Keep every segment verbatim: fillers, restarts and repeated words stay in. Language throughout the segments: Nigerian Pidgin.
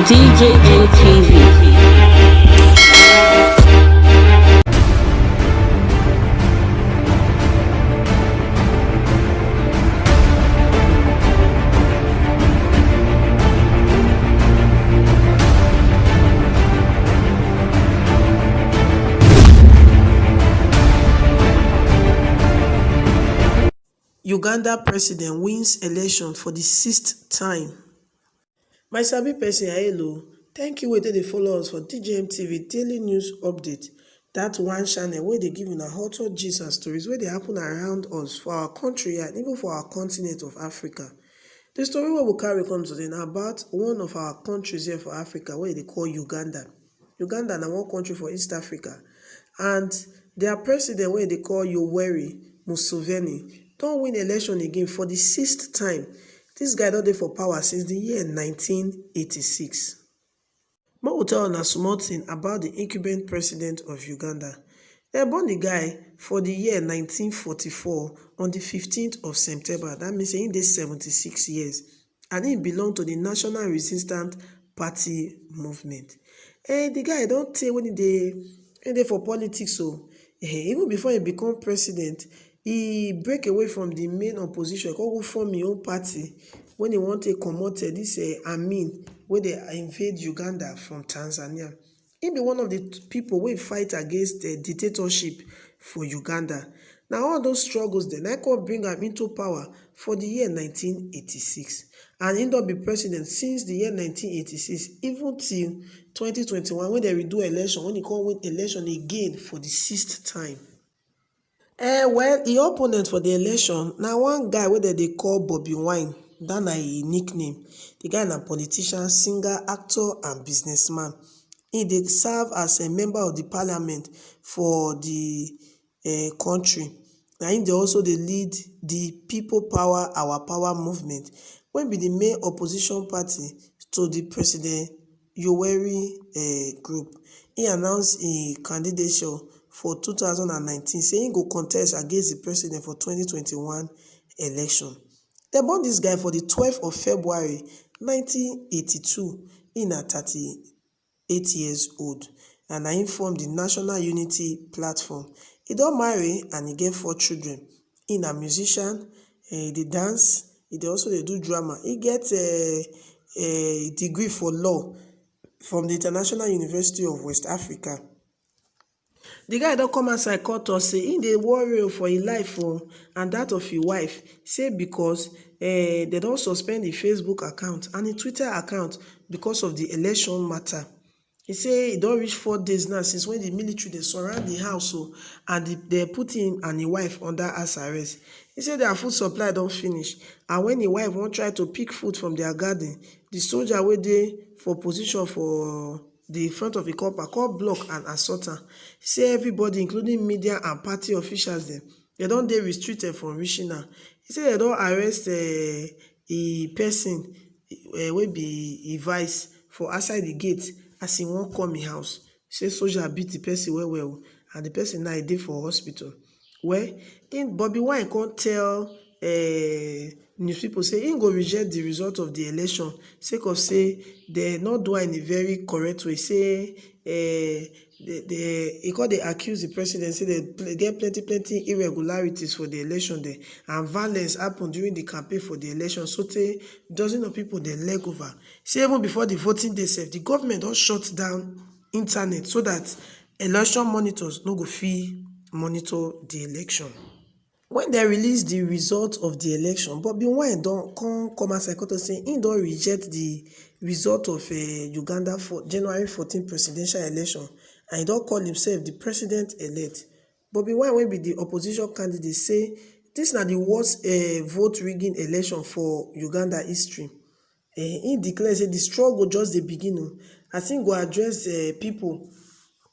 D J N T V. Uganda president wins election for the sixth time. My sabi person, hello. Thank you wey dey follow us for D J M T V daily news update. That one channel wey dey give una hot hot gist and stories wey dey happen around us for our country and even for our continent of Africa. The story wey we carry come today na about one of our countries here for Africa wey dey call Uganda. Uganda na one country for East Africa, and their president wey dey call Yoweri Museveni don win election again for the sixth time. This guy don dey for power since the year nineteen eighty-six. Make we tell una small thing about the incumbent president of Uganda. Dem born the guy for the year nineteen forty-four on the fifteenth of September. That means say he dey seventy-six years, and he belong to the National Resistance Party movement. Eh, the guy don tey when he dey, he dey for politics o. Eh, even before he become president, he break away from the main opposition, come go form him own party when he wan take comot, eh, this, eh, Amin wey dey invade Uganda from Tanzania. He be one of the t-, people wey fight against the dictatorship for Uganda. Na all those struggles dem na come bring am into power for the year nineteen eighty-six. And he don be president since the year nineteen eighty-six, even till twenty twenty-one, when dem redo election, when he come win election again for the sixth time. Eh, well, him opponent for the election na one guy wey dem dey call Bobi Wine. That na him nickname. The guy na politician, singer, actor, and businessman. He dey serve as a member of the parliament for the, eh, country. Na him dey also dey lead the People Power, Our Power movement, wey be the main opposition party to the President Yoweri, eh, group. He announce him candidature for two thousand and nineteen, say he go contest against the president for twenty twenty-one election. Dem born this guy for the twelfth of February nineteen eighty-two. He na thirty-eight years old, and na him form the National Unity Platform. He don marry and he get four children. He na musician, eh, he dey dance, he dey also dey do drama. He get, eh, a degree for law from the International University of West Africa. The guy don come outside come talk say he dey worry o for him life o and that of him wife, say because, eh, they don suspend him Facebook account and him Twitter account because of the election matter. He say e don reach four days now since when the military dey surround the house o, and the, they put him and him wife under house arrest. He say their food supply don finish, and when him wife wan try to pick food from their garden, the soldier wey dey for position for the front of the compound come block and assault am. He say everybody, including media and party officials dem, they don dey restricted from reaching am. He say they don arrest, eh, a person, eh, wey be a vice for outside the gate as he wan come him house. Say soldier beat the person well well o, and the person now e dey for hospital. Well, him, Bobi Wine come tell, eh, news people say he go reject the result of the election sake of say they no do am in a very correct way. Say, eh, they, they, he come dey accuse the president say they pl-, get plenty plenty irregularities for the election there, and violence happen during the campaign for the election. So tey dozens of people dey leg over. Say even before the voting day sef, the government don shut down internet so that election monitors no go fit monitor the election. When they release the result of the election, Bobi Wine don come, come outside come talk say he don reject the result of, eh, Uganda for January fourteen presidential election, and he don call himself the president-elect. Bobi Wine, wey be the opposition candidate, say this na the worst, eh, vote rigging election for Uganda history. Eh, he declare say the struggle just dey begin o, as he go address, eh, people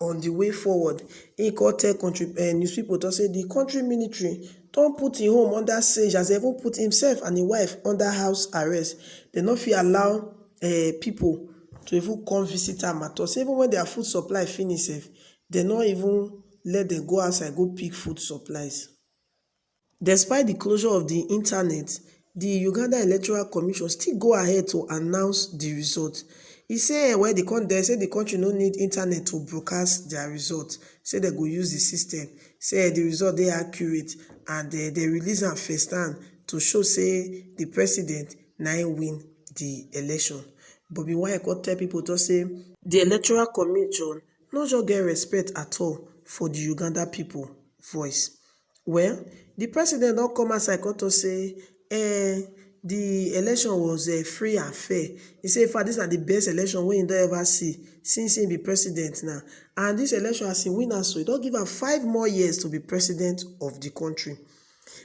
on the way forward. He come tell country, eh, news people to say the country military don put him home under siege, as he even put himself and him wife under house arrest. They no fit allow, eh, people to even come visit am at all. Say even when their food supply finish sef, they no even let them go outside go pick food supplies. Despite the closure of the internet, the Uganda Electoral Commission still go ahead to announce the result. E say, eh, well, the con-, they say the country no need internet to broadcast their result. Say they go use the system. Say, eh, the result dey accurate and, eh, they release am first hand to show say the president na him win the election. Bobi Wine come tell people to say the Electoral Commission no just get respect at all for the Uganda people voice. Well, the president don come outside come talk say, eh, the election was, eh, free and fair. He say, in fact, these are the best election wey he don ever see since he be president now. And this election, as he win am so, he don give am five more years to be president of the country.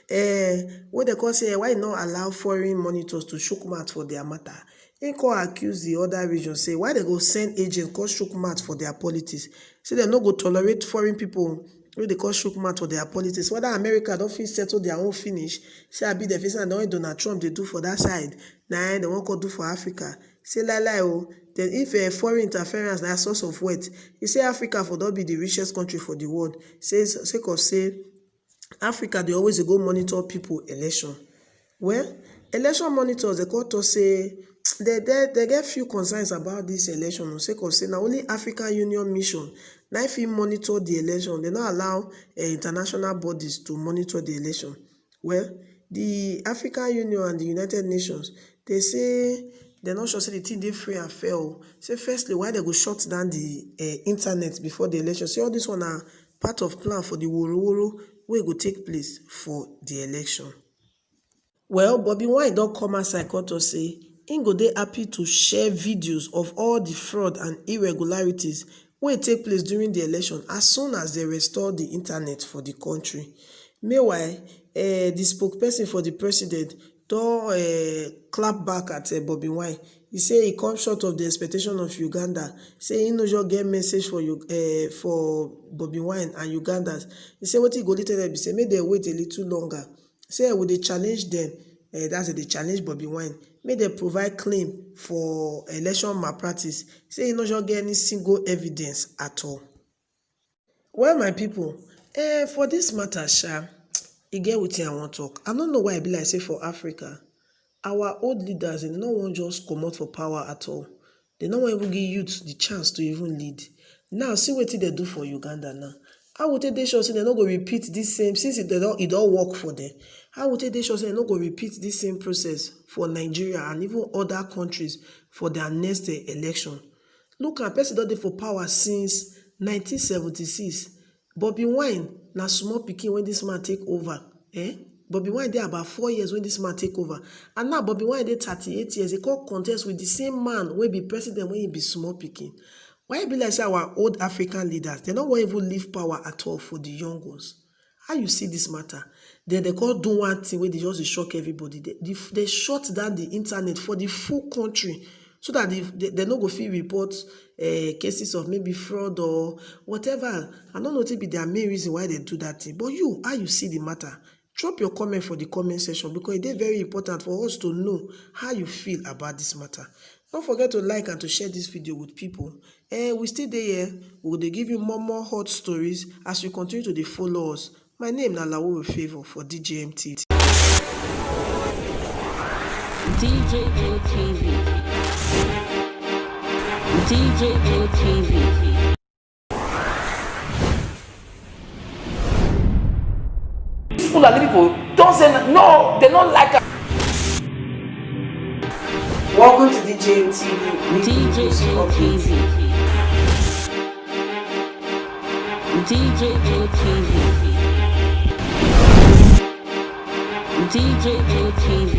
Eh, wey they come say, eh, why he no allow foreign monitors to chook mouth for their matter? He come accuse the other region say, why they go send agents come chook mouth for their politics? Say they no go tolerate foreign people wey dey come chook mouth for their politics. Whether America don fit settle their own finish, say abi the visa don Donald Trump dey do for that side, na im they wan come do for Africa. Say lie lie o. Then if, eh, foreign interference na source of wealth, he say Africa for don be the richest country for the world. Say sake of say Africa dey always dey go monitor people election. Well, election monitors dey come talk say they, they, they get few concerns about this election o, sake of say na only African Union mission na fit monitor the election. They no allow, eh, international bodies to monitor the election. Well, the African Union and the United Nations, they say they no sure say the thing dey free and fair o. Say firstly, why they go shut down the, eh, internet before the election? Say all this one na part of plan for the woro woro wey go take place for the election. Well, Bobi Wine don come outside come talk say im go dey happy to share videos of all the fraud and irregularities wey take place during the election as soon as they restore the internet for the country. Meanwhile, eh, the spokesperson for the president don, eh, clap back at, eh, Bobi Wine. He say he come short of the expectation of Uganda. Say he no just get message for you, eh, for Bobi Wine and Ugandans. He say wetin he go only tell them be say make they wait a little longer. Say we dey challenge them. Eh, that's the challenge Bobi Wine. Make they provide claim for election malpractice. Say he no just get any single evidence at all. Well, my people, eh, for this matter, sha, e get wetin I wan talk. I no know why e be like say for Africa, our old leaders, they no wan just comot for power at all. They no wan even give youth the chance to even lead. Now, see wetin they do for Uganda now. How we take dey sure say they no go repeat this same, since e don, e don work for them? How we take dey sure say they no go repeat this same process for Nigeria and even other countries for their next, eh, election? Look am, person don dey for power since nineteen seventy-six. Bobi Wine na small pikin when this man take over. Eh? Bobi Wine dey about four years when this man take over. And now Bobi Wine dey thirty-eight years. He come contest with the same man wey be president when he be small pikin. Why e be like say our old African leaders, they no wan even leave power at all for the young ones? How you see this matter? Then they come do one thing wey dey just dey shock everybody. They, they, they shut down the internet for the full country so that they, they, they no go fit report, eh, cases of maybe fraud or whatever. I no know wetin be their main reason why they do that thing. But you, how you see the matter? Drop your comment for the comment section because e dey very important for us to know how you feel about this matter. Don't forget to like and to share this video with people. Eh, we still dey here. We go dey give you more, more hot stories as you continue to dey follow us. My name na Laworo Favour for D J M T V. D J M T V. D J M T V. These Fulani people don't say n-, no, they don't like us. Welcome to D J M T V. D J M T V. D J M T V. D J M T V.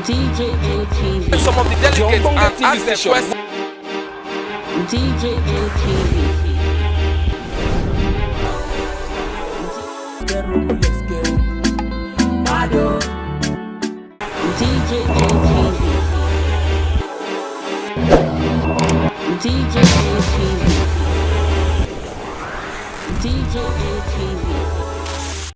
D J M T V. Some of the delegates and ask them questions. D J M T V. D J M T V. D J M T V. D J M